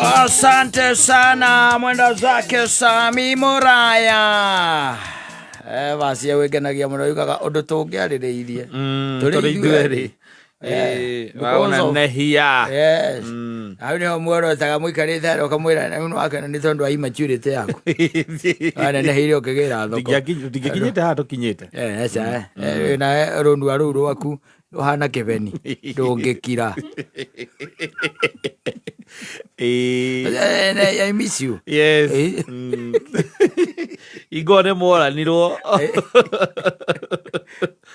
Asante sana mwenda zake Sami Muraya. Eh, vacia wĩngenagia mũno yugaga ũndũ tũngĩarĩrĩirie Tũrĩ tũrĩ ithuerĩ. ithuerĩ. Eh, Eh, waona nehia. Yes. Hau nĩho muorotaga mũikarĩte harĩa ũkamwĩra rĩu nĩwakena nĩ tondũ wa immaturity yaku. Waneneheire ũkĩgĩra thoko. Ndingĩkinyĩte haha tũkinyĩte. Eh, aca, eh, nawe rũnua rũu rwaku rũhana kĩbeni ndũngĩkira. Eh, I miss you. Yes. Eh. Ingo nĩ mworanirwo.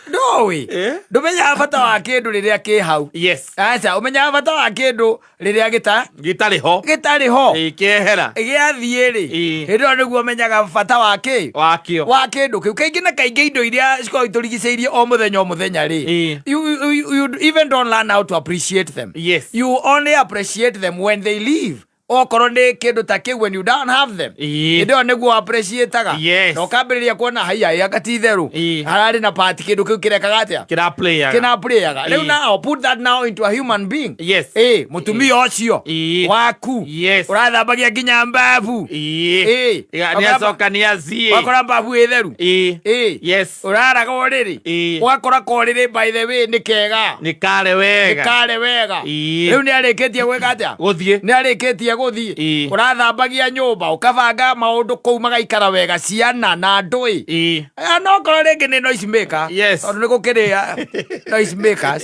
Ndũĩ. Eh? Ndũmenyaga bata wa kĩndũ rĩrĩa kĩ hau. Yes. Aca, ũmenyaga bata wa kĩndũ rĩrĩa gĩta Gĩtarĩ ho. gĩtarĩ ho. Ĩ, kĩehera. Gĩathiĩ rĩ, Ĩ. hĩndĩ ĩyo nĩguo ũmenyaga bata wa kĩ Wakĩo. wa kĩndũ kĩu. Kaingĩ na kaingĩ indo iria cikoragwo itũrigicĩirie o mũthenya o mũthenya rĩ, Ĩ. you even don't learn how to appreciate them. Yes. You only appreciate them when they leave. Okorwo nĩ kĩndũ ta kĩu when you don't have them. Ĩ. Hĩndĩ ĩyo nĩguo appreciate-aga. Yes. Na ũkambĩrĩria kuona haiya ĩ anga ti itherũ. Ĩ. Hararĩ na part kĩndũ kĩu kĩrekaga atĩa? Kĩra playaga. Kĩna playaga. Rĩu Ĩ. now put that now into a human being. Yes. Ĩ, mũtumia ũcio Ĩ. waku Yes. ũrathambagia nginya mbabu. Ĩ. Ĩ. Ĩga- Nĩacoka nĩathiĩ. Wakora mbabu ĩ theru. Ĩ. Ĩ. Yes. Ũraraga ũrĩrĩ. Ĩ. Ũgakora korĩrĩ by the way nĩ kega. Nĩ kare wega. Nĩ kare wega. Ĩ. Rĩu nĩ arĩkĩtie gwĩka atĩa? Gũthiĩ. Nĩ arĩkĩtie gũthiĩ. Ĩ. Ũrathambagia nyũmba, ũkabanga maũndũ kũu magaikara wega, ciana na andũ ĩ. Ĩ. Ah, no korwo rĩngĩ nĩ noise maker. Yes. Tondũ nĩ gũkĩrĩ noise makers.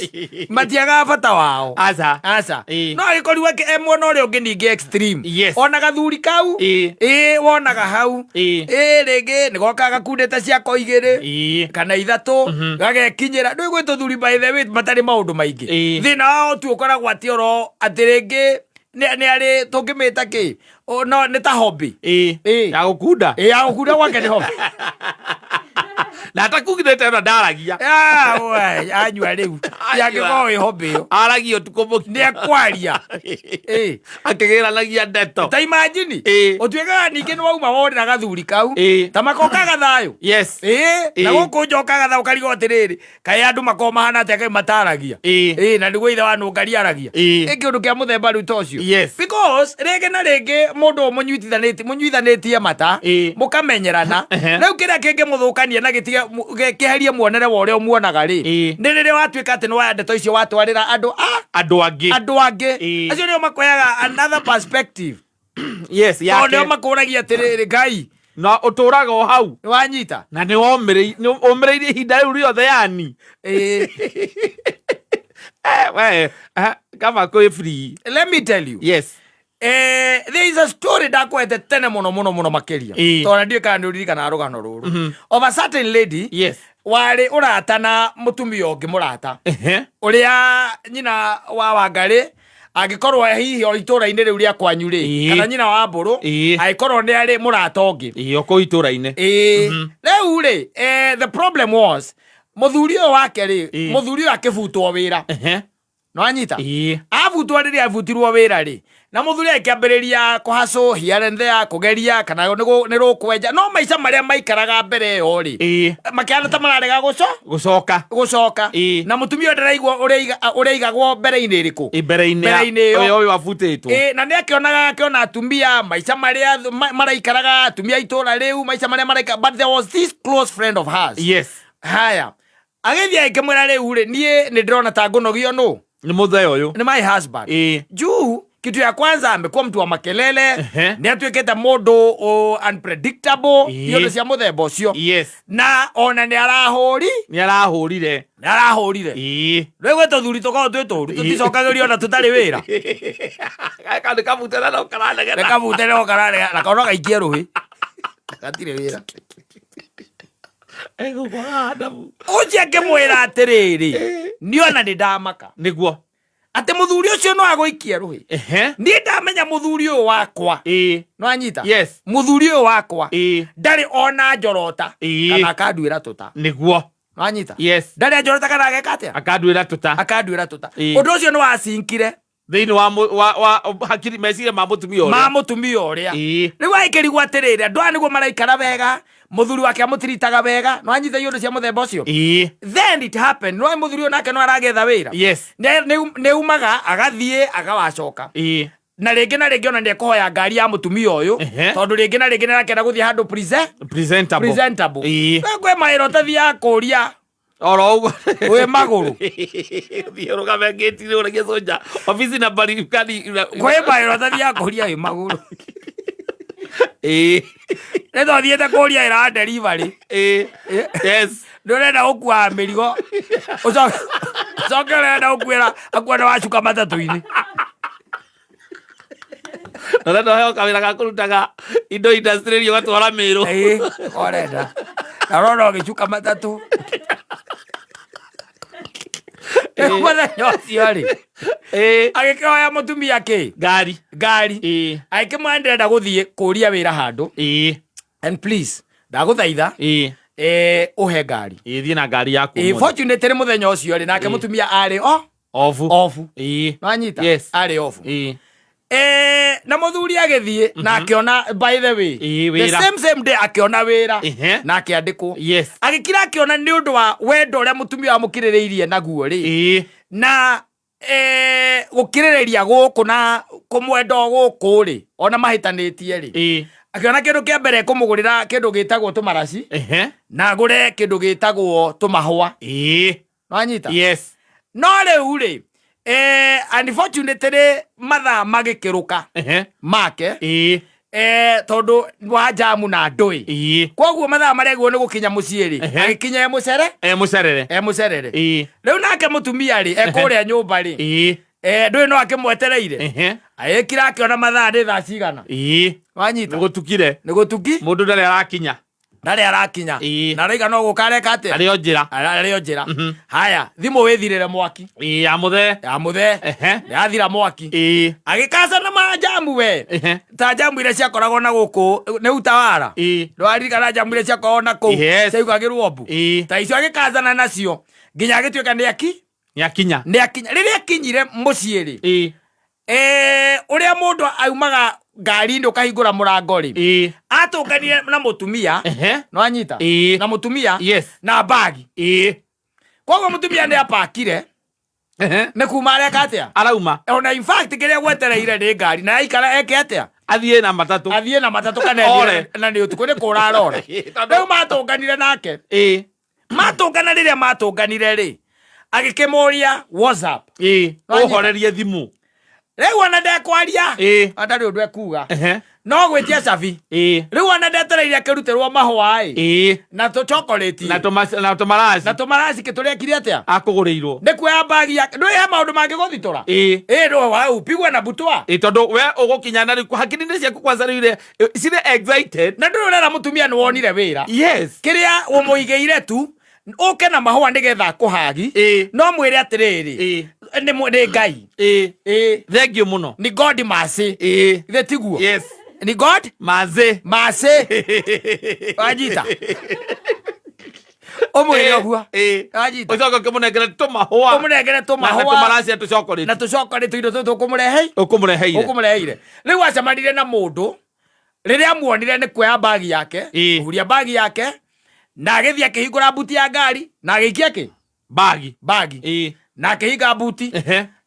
Matiagaga bata wao. Aca. Aca. Ĩ. No agĩkorirwo e mwena ũrĩa ũngĩ ningĩ extreme. Yes. Ona gathuri kau. Ĩ. Ĩ wonaga hau. Ĩ. Ĩ rĩngĩ nĩ gokaga gakundĩte ciako igĩrĩ. Ĩ. Kana ithatũ gagekinyĩra ndũĩ gwĩ tũthuri by the way matarĩ maũndũ maingĩ. Ĩ. Thĩna wao tu ũkoragwo atĩ oro atĩ rĩngĩ nĩ arĩ tũngĩmĩta kĩ no nĩ ta hobby. Ĩ. Ĩ. Ya gũkunda. Ĩ ya gũkunda gwake nĩ hobby. Na atakugithĩte ona ndaragia. Ah, we, anyua rĩu yangĩkorwo ĩ hobby ĩyo Aragia ũtukũ mũgima. nĩ ekwaria. Ĩ. Akĩgĩranagia ndeto. Ta imagine Ĩ. ũtuĩkaga ningĩ nĩ wauma worĩra gathuri kau Ĩ. ta makokaga thayũ. Yes. Ĩ, na Ĩ. gũkũ njokaga thayũ ũkarigwo atĩrĩrĩ kaĩ andũ makoragwo mahana atĩa kaĩ mataragia. Ĩ. Ĩ, na nĩguo ithe wa nũngari aragia. Ĩ. Ĩ kĩũndũ kĩa mũthemba rĩu ta ũcio. Yes. Because rĩngĩ na rĩngĩ mũndũ mũnyitithanĩtie mũnyuithanĩtie mata Ĩ. mũkamenyerana Ehe. rĩu kĩrĩa kĩngĩmũthũkania na gĩtige kĩeherie muonere wa ũrĩa ũmuonaga rĩ Ĩ. nĩ rĩrĩa watuĩka atĩ nĩ waya ndeto icio watwarĩra andũ a Andũ angĩ. andũ angĩ Ĩ. acio nĩo makoyaga another perspective Yes, tondũ nĩo yake. makũragia atĩrĩrĩ Ngai Na ũtũraga o hau. nĩ wanyita Na nĩ womĩrĩirie ihinda rĩu rĩothe yani. Ĩ. Eh, we, eh, kama kwĩ free. Let me tell you. Yes. Eh, there is a story ndakwete tene muno muno muno makiria Ĩ. tondũ ndiũĩ kana nĩ ũririkanaga rũgano rũrũ of a certain lady Yes. warĩ ũrata na mũtumia ũngĩ mũrata Ehe. ũrĩa nyina wa Wangarĩ angĩkorwo hihi o itũra-inĩ rĩu rĩa kwanyu rĩ Ĩ. kana nyina wa Mbũrũ Ĩ. angĩkorwo nĩ arĩ mũrata ũngĩ Ĩ, o kũu itũra-inĩ. Ĩ. Rĩu rĩ the problem was mũthuri ũyũ wake rĩ Ĩ. mũthuri ũyũ akĩbutwo wĩra Ehe. Nĩwanyita? Ĩ. Abutwo rĩrĩa abutirwo wĩra rĩ na mũthuri akĩambĩrĩria kũhacũ here and there kũgeria kana nĩ rũkwenja no maica marĩa maikaraga mbere ĩyo rĩ Ĩ. makĩhana ta mararega gũco Gũcoka. gũcoka Ĩ. na mũtumia ũyũ ndaraigua ũrĩa aigagwo mbere-inĩ ĩrĩkũ Ĩ, mbere-inĩ ya- Mbere-inĩ ĩyo. ũyũ ũyũ abutĩtwo. Ĩ, na nĩ akĩonaga akĩona atumia maica marĩa maraikaraga atumia a itũra rĩu maica marĩa maraikara but there was this close friend of hers. Yes. Haya agĩthiĩ agĩkĩmwĩra rĩu rĩ niĩ nĩ ndĩrona ta ngũnogio nũ Nĩ mũthee ũyũ. Nĩ my husband. Ĩ. Juu kitu ya kwanza amekuwa mtu wa makelele Ehe. nĩ atuĩkĩte mũndũ unpredictable Ĩ. iũndũ cia mũthemba ũcio Yes. na ona nĩ arahũri Nĩ arahũrire. Nĩ arahũrire. Ĩ. Rĩu gwĩ tũthuri tũkoragwo twĩ tũru tũticokagĩrio ona tũtarĩ wĩra. Gaka nĩ kabute na no karanegena. Nĩ kabute no karanegena na kono gaikie rũhĩ gatirĩ wĩra. Egũkwaga Adamu. Ũcio akĩmwĩra atĩrĩrĩ niĩ ona nĩ ndamaka Nĩguo. atĩ mũthuri ũcio no agũikie rũhĩ. Ehe. Niĩ ndamenya mũthuri ũyũ wakwa Ĩ. no anyita Yes. mũthuri ũyũ wakwa Ĩ. ndarĩ ona njorota Ĩ. kana akanduĩra tũta Nĩguo. no anyita Yes. ndarĩ anjorota kana ageka atĩa Akanduĩra tũta. Akanduĩra tũta. Ĩ. Ũndũ ũcio nĩ wacinkire Thĩinĩ wa wa hakiri meciria ma mũtumia ũrĩa. Ma mũtumia ũrĩa. Ĩ. Rĩu agĩkĩrigwo atĩrĩrĩ andũ aya nĩguo maraikara wega mũthuri wake amũtiritaga wega no anyita iũndũ cia mũthemba ũcio. Ĩ. Then it happened no mũthuri ũyũ nake no aragetha wĩra. Yes. Nĩ umaga agathiĩ agawacoka. Ĩ. Na rĩngĩ na rĩngĩ ona nĩekũhoya ngari ya mũtumia ũyũ, tondũ rĩngĩ na rĩngĩ nĩarakĩenda gũthiĩ handũ presentable. Presentable. We kwĩ mawĩra ũtathiaga kũria Oro ũguo. Wĩ magũrũ. Thiĩ ũrũgame ngĩti-inĩ ũragie soja obici nambari kani. Kwĩ mawĩra ũtathiaga kũria wĩ magũrũ. Nĩ twathiĩte kũria wĩra wa delivery. Nĩ ũrenda gũkua mĩrigo, ũcoke ũcoke ũrenda gũkuĩra akuona wacuka matatũ-inĩ. Na ũrenda ũheo kawĩra ga kũrutaga indo industry ũgatwara Mĩrũ. Ĩĩ, ũrenda na ũrona ũgĩcuka matatũ. Rĩu mũthenya ũcio rĩ, agĩkĩhoya mũtumia kĩ? Ngari. Ngari. Agĩkĩmwĩra, ndĩrenda gũthiĩ kũria wĩra handũ, and please, ndagũthaitha, ũhe ngari. Ĩĩ, thiĩ na ngari yaku Ĩĩ, ũmũthĩ. Fortunately mũthenya ũcio rĩ, nake mũtumia arĩ o Off. Off. Nwanyita? Yes. Arĩ off. Na mũthuri agĩthiĩ na akĩona, by the way, Ĩĩ, the wĩra. same day akĩona wĩra na akĩandĩkwo. Agĩkira akĩona nĩ ũndũ wa wendo ũrĩa mũtumia wamũkirĩrĩirie naguo rĩ, na gũkirĩrĩria gũkũ na kũmwenda o gũkũ rĩ, ona mahĩtanĩtie rĩ, akĩona kĩndũ kĩa mbere kũmũgũrĩra kĩndũ gĩtagwo tũmaraci, na agũre kĩndũ gĩtagwo tũmahũa. Nwanyita? Yes. No rĩu rĩ, unfortunately mathaa magĩkĩrũka make, tondũ wa jamu na ndũĩ, koguo mathaa marĩa agĩrĩirwo nĩ gũkinya mũciĩ rĩ, agĩkinya e mũcere. E mũcerere. E mũcerere. Rĩu nake mũtumia rĩ, e kũrĩa nyũmba rĩ, ndũĩ no akĩmwetereire. Agĩkira akĩona mathaa nĩ thaa cigana. Wanyita? Nĩ gũtukire. Nĩ gũtuki. Mũndũ ndarĩ arakinya. Ndarĩ arakinya. Na araiga no gũka areka atĩa? Arĩ o njĩra. Arĩ o njĩra. Haya, thimũ wĩthirĩre mwaki. Ĩĩ, ya mũthee. Ya mũthee. Yathira mwaki. Agĩkaca na manjamu we. Ta njamu iria ciakoragwo na gũkũ nĩ Utawara. Ndwaririkana njamu iria ciakoragwo na kũu? Yes. Ciaigagĩrwo mbu. Ta icio agĩkacana nacio nginya agĩtuĩka nĩ aki Nĩ akinya. Nĩ akinya. Rĩrĩa akinyire mũciĩ rĩ, ũrĩa mũndũ aumaga ngari-inĩ ũkahingũra mũrango rĩ, atũnganire na mũtumia. Nĩwanyita? Na mũtumia na bagi. Koguo mũtumia nĩ apakire nĩ kuma areka atĩa? Arauma. Ona in fact kĩrĩa gwetereire nĩ ngari na aikara eke atĩa? Athiĩ na matatũ. Athiĩ na matatũ kana Ore. na nĩ ũtukũ nĩ kũra arora. Rĩu matũnganire nake. Matũngana, rĩrĩa matũnganire rĩ, agĩkĩmũria, "What's up?" Nwanyita? Ũhorerie thimũ. Rĩu ona ndekwaria. Ona ndarĩ ũndũ ekuga, no gwĩtia cabi. Rĩu ona ndetereire akĩrutĩrwo mahũa ĩ, na tũ chocolate Na tũmaraci. Na tũmaraci kĩtũrĩa atĩa? Akũgũrĩirwo. Nĩ kuoya bagi yake. Ndũĩ he maũndũ mangĩgũthitũra. Ĩ ndũ wau pigwe na butwa. Ĩĩ, tondũ we ũgũkinya na rĩu hakiri-inĩ ciaku kwanza rĩu ire cirĩ excited. Na ndũrĩ ũrera mũtumia nĩ wonire wĩra. Kĩrĩa ũmũigĩire tu ũke na mahũa nĩgetha akũhagi. No mwĩre atĩrĩrĩ, nĩ Ngai. Thank you mũno. Ni God mercy. Ithe tiguo? Yes. Ni God mercy. Mercy. Wanyita? Ũmwĩre ũguo. Wanyita? Ũcoke ũkĩmũnengere tũmahũa. Ũmũnengere Na tũmahũa. tũmaraci na tũcokorĩti. Na tũcokorĩti, tũindo tũtũ ũkũmũrehe. Ũkũmũreheire. Ũkũmũreheire. Rĩu acemanirie na mũndũ rĩrĩa amuonire nĩ kuoya bagi yake, kũhuria bagi yake, na agĩthiĩ akĩhingũra buti ya ngari na agĩikia kĩ? Bagi. Bagi. Na akĩhinga buti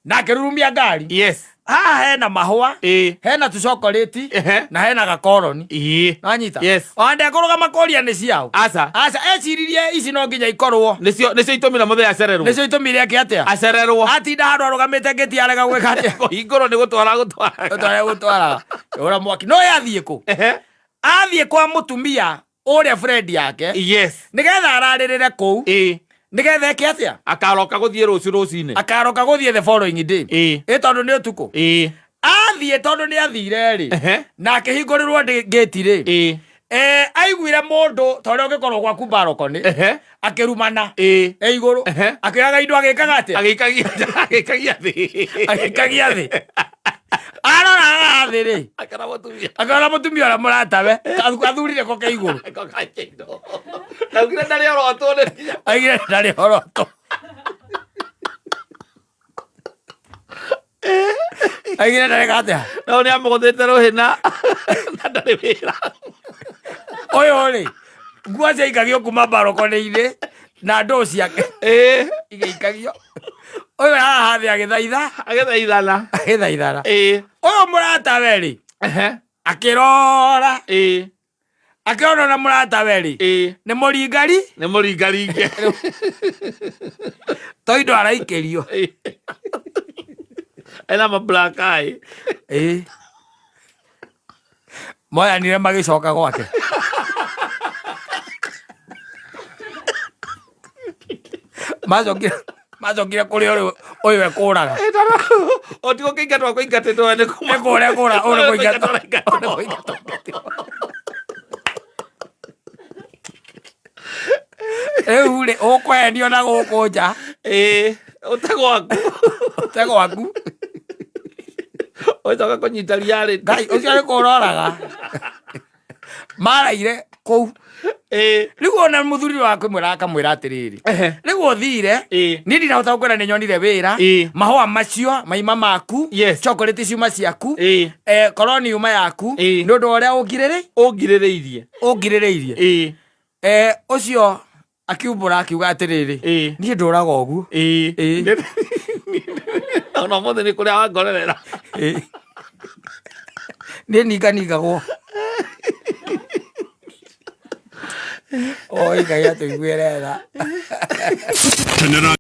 na akĩrurumia ngari. Haha hena mahũa, hena tũcokorĩti, na hena gakoroni. Nanyita? Yes. Ona ndekũrũgama kũria nĩ ciao. Aca. Aca, eciririe ici no nginya ikorwo Nĩcio itũmire mũthee acererwo. Nĩcio itũmire eke atĩa? Acererwo. Atinda handũ arũgamĩte ngĩti arega gwĩka atĩa? Kũhingũrwo nĩ gũtwara gũtwara. Gũtwara gũtwara ũra mwaki no yathiĩ kũ? Athiĩ kwa mũtumia ũrĩa friend yake, nĩgetha ararĩrĩre kũu, nĩgetha eke atĩa? Akaroka gũthiĩ rũciũ rũcinĩ. Akaroka gũthiĩ the following day. Ĩ tondũ nĩ ũtukũ. Athiĩ, tondũ nĩ athire rĩ, na akĩhingũrĩrwo ngĩti rĩ, aiguire mũndũ ta ũrĩa ũngĩkorwo gwaku mbarokoni akĩrumana e igũrũ, akĩoyaga indo agĩkaga atĩa? Agĩikagia thĩ. Agĩikagia thĩ. Arora haha thĩ rĩ, Akĩona mũtumia. Akĩona mũtumia ũrĩa mũratawe athurire ko ke igũrũ. Na ugire ndarĩ orotwo nĩ Aigire ndarĩ oroto. Aigire ndarĩ atĩa? No nĩ amũgũthĩte rũhĩ na ndarĩ wĩra. Ũyũ rĩ, nguo ciaikagio kuma mbarokoni-inĩ na ndoo ciake igĩikagio. Ũyũ haha thĩ agĩthaitha. Agĩthaithana. Agĩthaithana. Ĩĩ. Ũyũ mũratawe rĩ. Ehe. Akĩrora. Ĩĩ. Akĩona na mũratawe rĩ. Ĩĩ. Nĩ mũringari. Nĩ mũringaringe. To indo araikĩrio. Ĩĩ. Ena ma black eye. Ĩĩ. Moyanire magĩcoka gwake. Macokire macokire kũrĩ ũyũ ũyũ ekũraga. O ti gũkĩingatwo kũingatĩtwo nĩ kuma. Nĩ kũrĩa kũra ũyũ nĩ kũingatwo. Kũingatwo. Nĩ kũingatwo aingatwo. Rĩu rĩ ũkwendio na gũkũ nja. Ĩĩ. Ũte gwaku. Ũte gwaku. Ũcoka kũnyita reality. Ngai ũcio nĩ kũroraga. Maraire kũu. Ĩĩ. Rĩu ona mũthuri wa kwĩmwĩra akamwĩra atĩrĩrĩ. Ehe. Rĩu ũthire. Ĩĩ. Niĩ ndinahota gũkwĩra nĩ nyonire wĩra. Ĩĩ. Mahũa macio maima maku. Yes. Chocolate ciuma ciaku. Ĩĩ. Eh, koroni yuma yaku. Ĩĩ. Nĩ ũndũ wa ũrĩa ũngirĩrĩ Ũngirĩrĩirie. ũngirĩrĩirie. Ĩĩ. Eh, ũcio akiumbũra akiuga atĩrĩrĩ. Ĩĩ. Niĩ ndũraga ũguo. Ĩĩ. Ĩĩ. Ona ũmũthĩ nĩ kũrĩa wangorerera. Ĩĩ. Niĩ ninganingagwo. Oi Ngai atũiguĩre tha. Kenera